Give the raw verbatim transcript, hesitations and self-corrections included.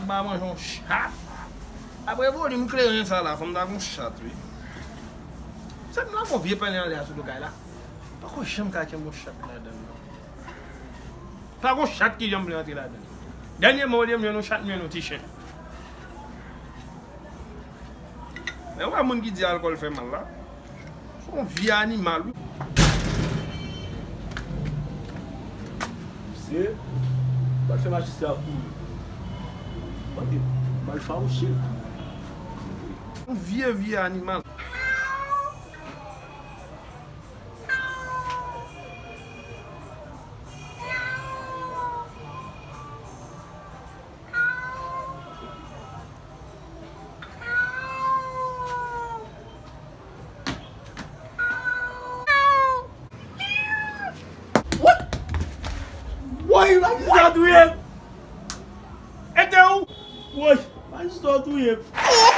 M a manje yon chat. Apre volim kleren sa la, fò m ta gon chat, wi. Se m la gon vye pèlen anlè a sou do kay la. M pako janm ka kenbe yon chat ladan l, non. Pa gon chat ki janm vle antre ladan l. Dènyèman, olye m jwenn yon chat, m jwenn yon ti chen. Men w wè moun ki di alkòl fè mal la. Se yon vye animal, wi. Misye, pral fè majistra kouri. Mande, mal fawouche. Yon vye, vye animal. Woy! Woy, majistra touye m! E te ou? Woy, majistra touye m!